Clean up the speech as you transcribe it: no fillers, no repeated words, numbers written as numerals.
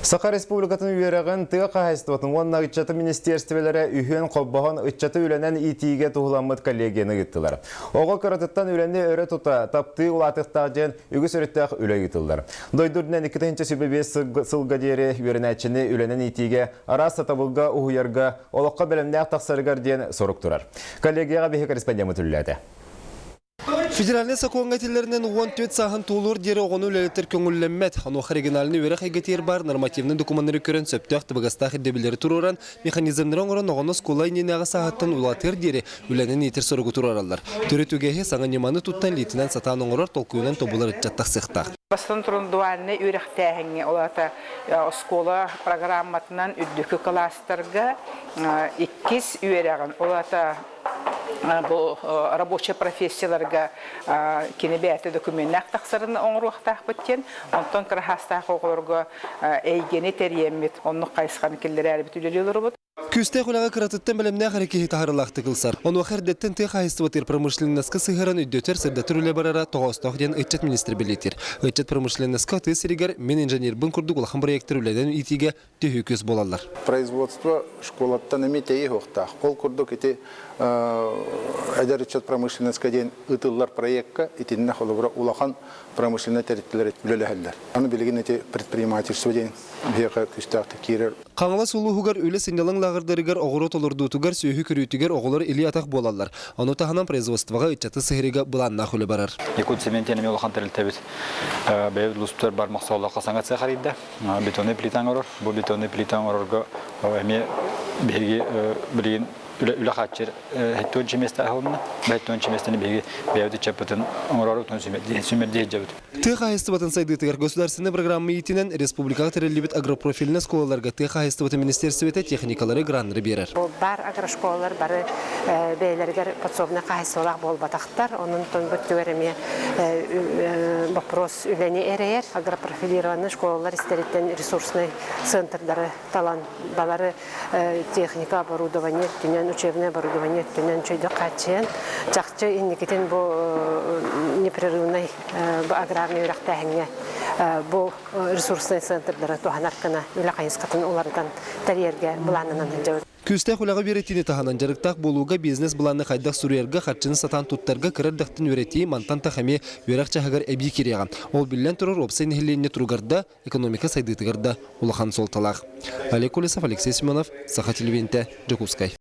Саха Республикатын үөрэҕин, тыа хаһаайыстыбатын уонна ыччаты министиэристибэлэрэ үһүөн холбоһон ыччаты үлэнэн иитиигэ туһуламмыт коллегияны ыыттылар. Оҕо кыратыттан үлэни өрө тута, таптыы улаатыахтаах диэн үгүс өрүттээх үлэ ыытыллар. Дойду үрдүнэн 2005 сылга диэри үөрэнээччини үлэнэн иитиигэ, араас сатабылга уһуйарга, олоххо бэлэмнээх тахсарыгар диэн сорук турар. Коллегияҕа биһи корреспондеммыт үлэлээтэ. Федеральнай сокуоҥҥа этиллэринэн 14 сааһын туолуор диэри оҕону үлэлэтэр көҥүллэммэт. Онуоха региональнай үөрэх эйгэтигэр баар нормативнай докумуоннары көрөн сөптөөх табыгастаах ирдэбиллэри туруоран, механизмнары оҥорон оҕону оскуола иннинээҕи сааһыттан улаатыар диэри үлэнэн иитэр соругу туруораллар. Төрүт үгэһи саҥа ньыманы туттан илиитинэн сатаан оҥорор, толкуйунан тобулар ыччат тахсыахтаах. Бастатан туран дуальнай үөрэхтээһиҥҥэ, ол аата оскуола программатынан үрдүкү кылаастарга иккис үөрэҕин, ол аата бу рабочай профессияларга кини бэйэтэ докуменнаах тахсарын оҥоруохтаахпыт диэн, онтон кыраһаастаах оҕолорго эйгэни тэрийэммит, оннук хайысханы киллэрээрибит үлэлии олоробут. Күүстээх үлэҕэ кыратыттан бэлэмнээх эрэ киһи таһарылаахтык ылсар. Онуоха эрдэттэн тыа хаһаайыстыбатыгар промышленноска сыһыаран өйдөтөр, сырдатар үлэ барара тоҕоостоох диэн ыччат министрэ бэлиэтиир. Ыччат промышленноска тыа сиригэр мин инженербин курдук улахан проектар үлэнэн иитиигэ төһүү күүс буолаллар. Производство школаттан эмиэ тэйиэхтаах. Ол курдук ити эдэр ыччат промышленноска диэн ыытыллар проекка итиннэ холобура улахан промышленнай тэрилтэлэр үлэлэһэллэр. Аны билигин ити предпринимательство диэн биһиэхэ күүстээхтик киирэр. Хаҥалас улууһугар үлэ сынньалаҥ лааҕырдарыгар оҕуруот олордуутугар, сүөһү көрүүтүгэр оҕолор илии-атах буолаллар. Ону таһынан производствоҕа ыччаты сыһыарыыга былааннаах үлэ барар. Якутцемент диэн эмиэ улахан тэрилтэбит. Бэйэбит улууспутугар бар мохсоҕолооххо саҥа цех арыйда. Бетонный плита оҥорор. Бу бетонный плита оҥорорго эмиэ биһиги билигин үлэ хааччыр хэттуонча миэстэ аһылынна. Хэттуонча миэстэни биһиги бэйэбит ыччаппытын оҥорору сүмэрдии сылдьабыт. Тыа хаһаайыстыбатын сайдыытыгар государственнай программа иитинэн республикаҕа тэриллибит агропрофильнай оскуолаларга тыа хаһаайыстыбатын министиэристибэтэ техникалары, граннары биэрэр. Баар агрошколалар бары бэйэлэригэр подсобнай хаһаайыстыбалаах буолбатахтар. Онон бүттүгэр эмиэ вопрос үлэни эрэйэр. Агропрофилированный школалар истэриттэн ресурснай центрдары талан балары техника оборудование өттүнэн, учебное оборудование өттүнэн чөйдө хааччыйан, чахчы инникитин бу непрерывный бу аграрный үөрэхтээһиҥҥэ бу ресурснай центрдары туһанар гына үлэ хайысхатын уларытан тэрийэргэ былааннанан сылдьабыт. Күүстээх үлэҕэ үөрэтиини таһынан дьарыктаах буолууга бизнес-былааны хайдах суруйарга, харчыны сатаан туттарга кыра эрдэхтэн үөрэтии мантан тах эмиэ үөрэх чаһыгар эбии киириэҕэ. Ол биллэн турар уопсай нэһилиэнньэ туругар да, экономика сайдыытыгар да улахан суолталаах. Олег Колесов, Алексей Семенов, Саха телевидениетэ, Дьокуускай.